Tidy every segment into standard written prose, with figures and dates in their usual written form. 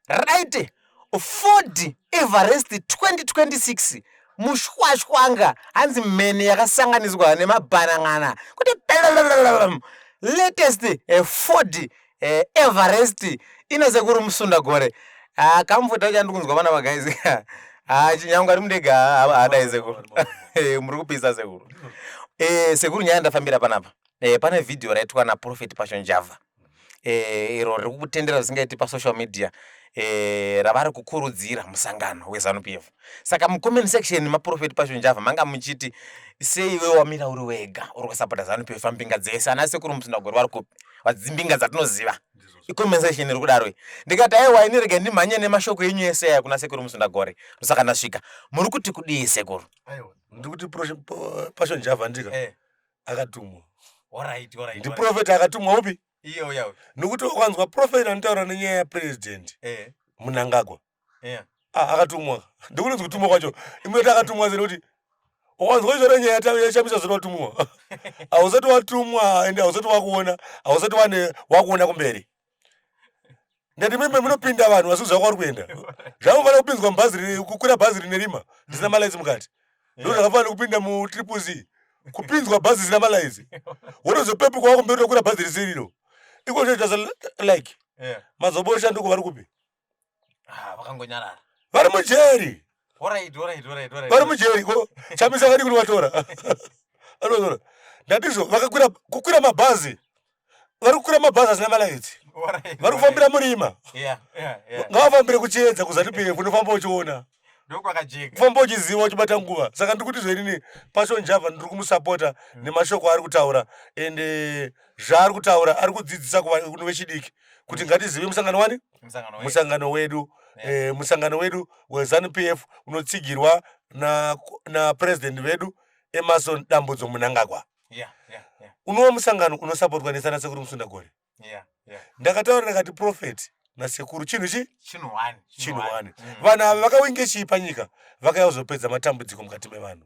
Right, Ford Everest 2026 mushwashwanga, hanzi mhene yakasanganiswa nemabhanan'ana kuti latest Ford Everest ina sekuru Musundagore. Ah, kamfuta chandiri kunzwa vana vaguys. Ah, chinyangwe ari mundege haadai sekuru. Muri kupisa sekuru. Sekuru, nyaya ndafambira panapa. Pane vhidhiyo raitwa naProphet Passion Java. Iro riri kutendera zvisingaiti pasocial media, ravari kukurudzira musangano weZANU PF. Saka mucomment section maProphet Passion Java manga muchiti, sei iwe wamira uri wega uri kusapota ZANU PF? Mbinga dzese ana sekuru Musundagore vari kupi? Vadzimbinga dzatinoziva. Icomment section iri kudaro. Ndikati aiwa, ini rega ndimhanye nemashoko enyu ese aya kuna sekuru Musundagore. Saka ndasvika. Muri kuti kudii, sekuru? Aiwa, ndiri kuti Passion Java ndika akatumwa. Ndiprophet akatumwa upi? Iyo yawe. Nokuti ukanzwa prophet anotaura nenyaya yapresident Munangagwa, ah, akatumwa. Ndikunonzi kutumwa kwacho imwe akatumwa sei? Nekuti ukanzwa izvona nyaya yachamisa zvoda watumwa, hausati watumwa, ende hausati wakuona, hausati wane wakuona kumberi. Ndati mimi munopinda vanhu vasikuziva kwauri kuenda. Zvamufanira kupinzwa mubhazi, kukwira bhazi rine rima risina malights mukati, ndo zvakafanira kupinda muTriple C, kupinzwa bhazi risina malights, wotozopepuka wakumberi tokwira bhazi risiriro. Iko zvoita like madzobosha ndiko vari kupi? Ah, vakangonyarara. Vari mujeri. Alright. Vari mujeri. Ko Chamisa vadi kunovatora? Anotora. Ndatizvo vakakwira kukwira mabhazi, vari kukwira mabhazi asina malights, vari kufambira murima. Ngavafambire kuchiedza, kuZANU PF, unofamba uchiona. Ndokwakajeka. Kufamba uchiziva, uchibata nguva. Saka ndiri kuti zvenini Passion Java ndiri kumusapota nemashoko aari kutaura, ende zvaari kutaura ari kudzidzisa kune vechidiki kuti ngatizive musangano wani. Musangano wedu. Musangano wedu. Musangano wedu weZANU PF unotsigirwa napresident vedu Emmerson Dambudzo Munangagwa. Unova musangano unosapotwa nesana sekuru Musundagore. Ndakataura ndakati prophet nasekuru chinhu chi Chinhu one. Chinhu one. Vanhu ava vakawinge chii panyika? Vakauya kuzopedza matambudziko mukati mevanhu.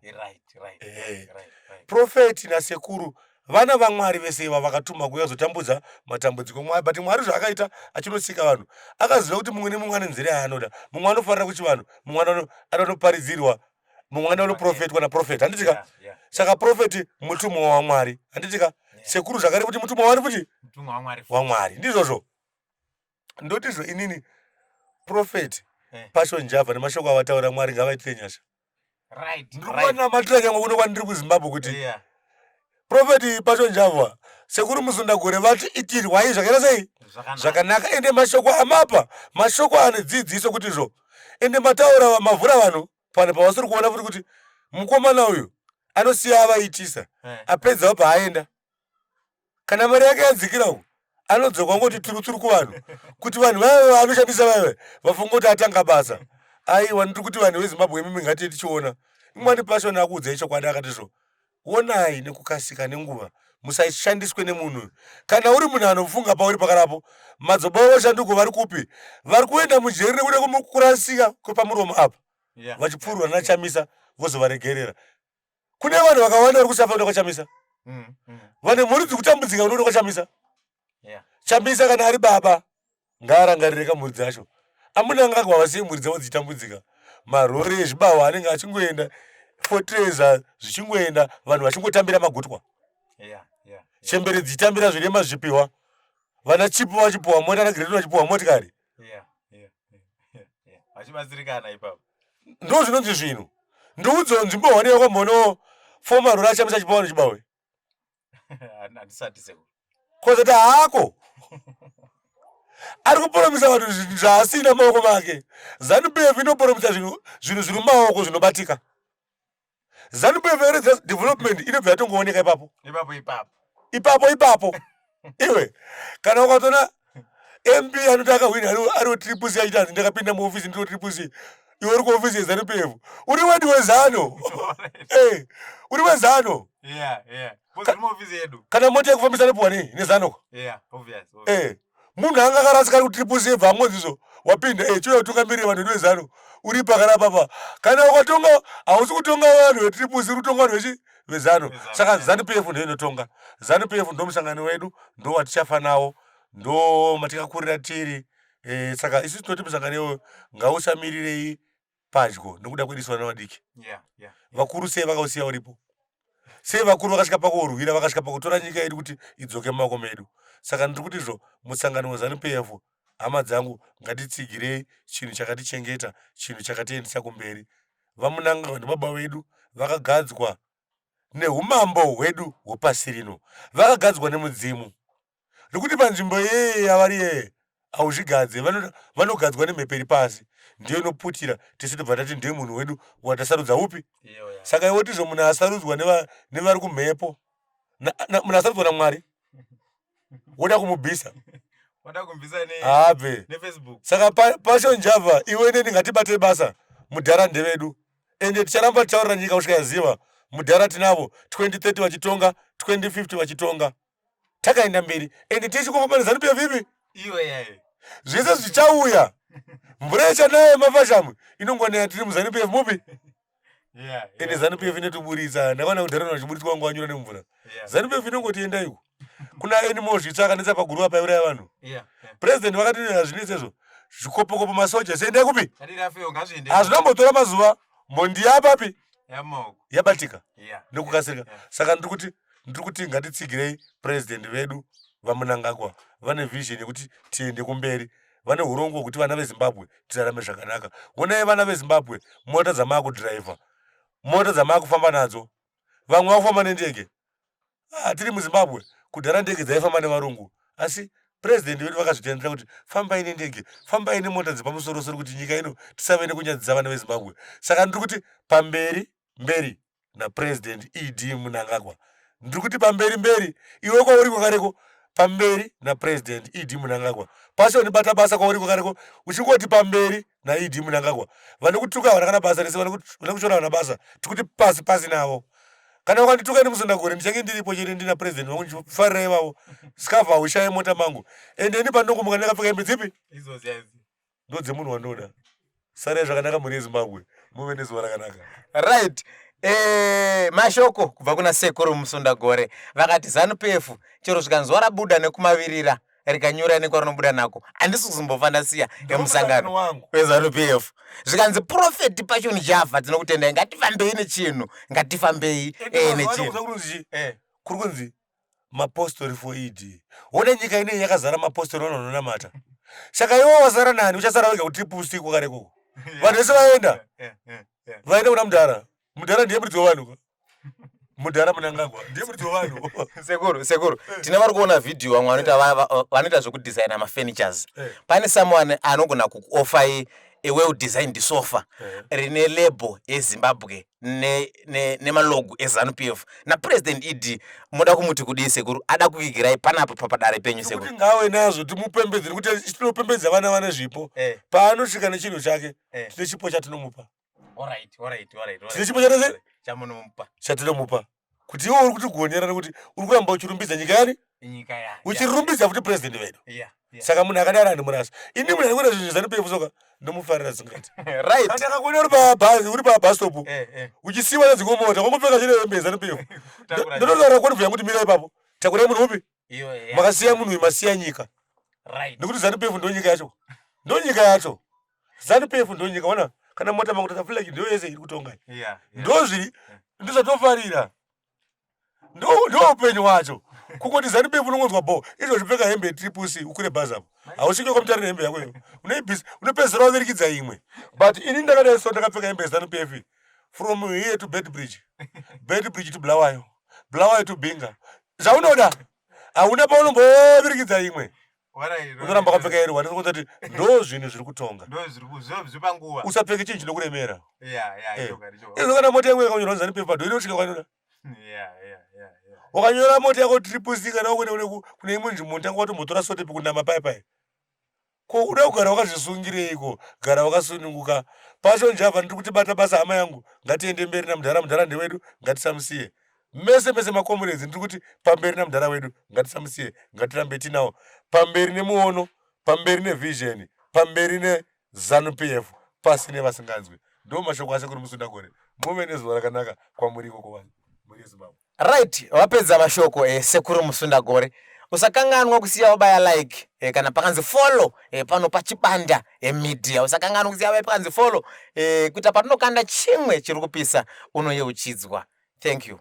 Prophet nasekuru vana vaMwari vese iva vakatuma kuuya kuzotambudza matambudziko. Mwari, but Mwari zvaakaita achinosika vanhu, akaziva kuti mumwe nemumwe ane nzira yaanoda. Mumwe anofarira kuchivanhu, mumwe anoparidzirwa, mumwe anoprofetwa naprophet, handitika? Yeah. Saka prophet mutumwa waMwari, handitika? Sekuru zvakare kuti mutumwa wani futi. Mutumwa waMwari. WaMwari, ndizvozvo. Ndotizvo inini prophet Passion Java nemashoko avataura, Mwari ngavaitire nyasha. Ndiri kuvanamatira nyangwe kuno kwandiri kuZimbabwe kuti prophet Passion Java, sekuru Musundagore vati itirwai zvakaita sei? Zvakanaka. Zvakanaka. Ende mashoko amapa mashoko ane dzidziso kuti zvo, ende mataura mavhura vanhu pano pavasiri kuona futi kuti mukomana uyu anosiya avaitisa, apedza wabva aenda. Kana mari yake yadzikira uku, anodzoka ngoti turuturu kuvanhu kuti vanhu vaive vanoshandisa vaive vafunga kuti atanga basa. Aiwa, ndiri kuti vanhu veZimbabwe, imimi ngatiye tichiona imwani. Passion akuudzai chokwadi, akati zvo onai nekukasika nenguva, musashandiswe nemunhu. Kana uri munhu anofunga pauri pakarapo, madzobaba vashanduko vari kupi? Vari kuenda mujeri nekuda kurasika kwepamuromo apa, vachipfuurwa naChamisa vozovaregerera. Kune vanhu vakawanda vari kusafa kuda kwaChamisa. Vane mhuri dziri kutambudzika kunoda kwaChamisa. Chamisa kana ari baba, ngaarangarire kamhuri dzacho. Amunangagwa vasiye mhuri dzavo dzichitambudzika. Marori ezvibawa anenge achingoenda, fotreza zvichingoenda, vanhu vachingotambira magutwa, chembere dzichitambira zvirema zvichipiwa, vana Chipo vachipiwa mota, naGreat vachipiwa motikari. Vachibatsirikana ipapo. Ndo zvinonzi zvinhu. Ndiudzewo nzvimbo hwani yakwambono foma rori aChamisa achipiwa vanhu chibawe. Handisati, sekuru. Kozoti haako ari kupromisa vanhu zvinhu zvaasina mumaoko make. ZANU PF inopromisa zvinhu, zvinhu zviri mumaoko zvinobatika. ZANU PF yaredza development inobva yatongooneka ipapo. Ipapo ipapo. Ipapo ipapo. Iwe kana ukatoona MP anoti akahwina ari Triple C, achiti hanzi ndakapinda muofisi ndiro Triple C, iwe uri kuofisi yeZANU PF, uri wedi wezano. Uri wezano. Yeah. Because muofisi yedu. Kana mota yekufambisa nopuwa nei nezano? Yeah, obvious. Obvious. Munhu anga akarasika ari kuTriple C, bva angonzizo wapinda, chiuya utungamirire vanhu vedu vezano. Uri pakarapapa, kana ukatonga hausi kutonga vanhu veTriple C, uri kutonga vanhu vechi vezano. Vezano, Saka yeah. ZANU PF ndo inotonga. ZANU PF ndo musangano wedu, ndo watichafa nawo, ndo matikakurira tiri. E, saka isu tinoti musangano iwoyo ngausamirirei padyo nokuda kwedu isu vana vadiki. Vakuru sei vakausiya uripo? Sei vakuru vakasvika pakuurwira, vakasvika pakutora nyika yedu kuti idzoke mumaoko medu? Saka ndiri kuti izvo musangano weZanu PF, hama dzangu, ngatitsigirei chinhu chakatichengeta, chinhu chakatiendesa kumberi. VaMnangagwa ndibaba vedu, vakagadzwa nehumambo hwedu hwepasi rino, vakagadzwa nemudzimu. Nokuti panzvimbo iyeye yavari iyeye hauzvigadze, vanogadzwa nemhepo iri pasi, ndiyo inoputira tese tobva tati ndiye munhu wedu watasarudza upi. Saka iwe tizvo munhu asarudzwa nevari kumhepo, munhu asarudzwa naMwari woda kumubvisa haabve. Saka Passion Java, iwe neni ngatibate basa, mudhara ndevedu, ende ticharamba tichaurira nyika kusvika yaziva mudhara tinavo 2030 vachitonga, 2050 vachitonga. Takaenda mberi ende tichikofamba neZanu PF ipi zvese zvichauya, mvura ichanaya yemafashamu inongonaya tiri muZanu PF mupi. Ende ZANU PF inotiburitsa. Ndakaona kudhara vachiburitswa wangu wanyura nemvura. ZANU PF inongoti endaiko kuna Anymore Zvitsva akanetsa paguruva paiuraya vanhu. President vakati hazvinetse izvo, zvikopokopo masoja seendai kupi, hazvinombotora mazuva, mhondi yapapi yabatika nekukasirika. Saka ndiri kuti ngatitsigirei president vedu VaMnangagwa. Vane vision yekuti tiende kumberi, vane urongwa hwekuti vana veZimbabwe tirarame zvakanaka. Honai vana veZimbabwe, mota dzamaakudhiraivha, mota dzamaakufamba nadzo, vamwe vakufamba nendege. Ah, tiri muZimbabwe, kudhara ndege dzaifamba nevarungu, asi purezidendi vedu vakazvitendera kuti fambai nendege, fambai nemota dzepamusorosoro, kuti nyika ino tisave nekunyadzisa vana veZimbabwe. Saka ndiri kuti pamberi mberi naPresident ED Mnangagwa. Ndiri kuti pamberi mberi, iwe kwauri kwakareko, pamberi naPresident ED Mnangagwa. Passion, bata basa kwauri kwakareko, uchingoti pamberi naED Mnangagwa. Vanokutuka havana kana basa rese, vanokushora havana basa, tikuti pasi pasi navo. Kana wakandituka nemusundagore, ndichange ndiripo chete, ndina president vangu, ndichifarira ivavo. Scarf haushaye mota mangu, ende ini pandinongomuka ndakapfeka hembe dzipi ndodzemunhu wandoda. Sarai zvakanaka mhuri yeZimbabwe, muve nezuva rakanaka. Right. Mashoko kubva kuna Sekuru Musundagore, vakati ZANU PF chero zvikanzwa rabuda nekumavirira rikanyura nekwarinobuda nako, handisi kuzombofa ndasiya emusangano weZANU PF. Zvikanzi Prophet Passion Java, tinokutendai, ngatifambei nechinhu, ngatifambei nechinhu. Kuri kunzi mapostori for ED. Wona nyika ineyi yakazara mapostori, vanhu vanonamata. Saka iwe wasara nani? Uchasara wega kuti pusi kwakareko. Vanhu vese vaenda, vaenda kuna mudhara. Mudhara ndiye muridzi wevanhu, mudhara Mnangagwa ndiye muridzi wevanhu. Sekuru, sekuru, tine vari kuona vhidhiyo, vamwe vanoita vanoita zvekudesigna mafurnitures. Pane someone anogona kukuofai a well designed sofa rine label yeZimbabwe nemalogo eZANU PF naPresident ED. Muda kumuti kudii, sekuru? Ada kuvigirai panapa papadare penyu, sekuru. Kuti ngawe nazvo timupembedze, nekuti tinopembedza vana vane zvipo. Paanosvika nechinhu chake, tine chipo chatinomupa. Tine chipo chatose chamunomupa, chatinomupa kuti iwe uri kutigonera, nekuti uri kuramba uchirumbidza nyika yani, uchirumbidza futi president vedu. Saka munhu akadaro handimurasa ini. Munhu anikuita zvinhu zveZANU PF soka ndomufarira zingati. Andakakuona uri pabhazi, uri pabus stop, uchisiwa nedzimwe mota, wangopfeka chine hembe yeZANU PF, ndototaura convoy yangu kuti mira ipapo, takurai munhu upi. Makasiya munhu uyu, masiya nyika, nekuti ZANU PF ndo nyika yacho, ndo nyika yacho. ZANU PF ndo nyika. Ona kana mota makutata flag, ndo yese iri kutonga. Ndo zviri, ndozvatofarira, ndo upenyu hwacho. Kungoti ZANU PF unongonzwa bo izvo zvipfeka hembe yeTriple C, ukure bhazi apo, hausvike kwamutare nehembe yako iyo, unoibvisa, unopedzisira wavirikidza imwe. But ini ndakadai so, ndakapfeka hembe yeZANU PF from here to Beitbridge, Beitbridge to Bulawayo, Bulawayo to Binga, zvaunoda, hauna paunombovirikidza imwe, unoramba wakapfeka iri. Wandinokuudza kuti ndo zvinhu zviri kutonga. Usapfeke chinhu chinokuremera. Izvo kana mota yangu yakanyorwa ZANU PF padho, inosvika kwainoda. Wakanyora mota yako Triple C, kana wakuenda kune imwe nzvimbo, unotanga watombotora sote pekunama pai pai. Ko uda kugara wakazvisungireiko? Gara wakasununguka. Passion Java, ndiri kuti bata basa hama yangu, ngatiende mberi namudhara. Mudhara ndewedu, ngatisamusiye. Mese mese macomrades, ndiri kuti pamberi namudhara wedu, ngatisamusiye, ngatirambe tinawo. Pamberi nemuono, pamberi nevision, pamberi neZANU PF, pasi nevasinganzwi. Ndo mashoko aSekuru Musundagore. Muve nezuva rakanaka kwamuri ikoko, vanhu mhuri yeZimbabwe. Right, vapedza mashoko esekuru Musundagore. Usakanganwa kusiya wabaya like eh, kana pakanzi follow eh, pano paChibanda eh, Media. Usakanganwa kusiya wabaya pakanzi follow eh, kuita patinokanda chimwe chiri kupisa unoyeuchidzwa. Thank you.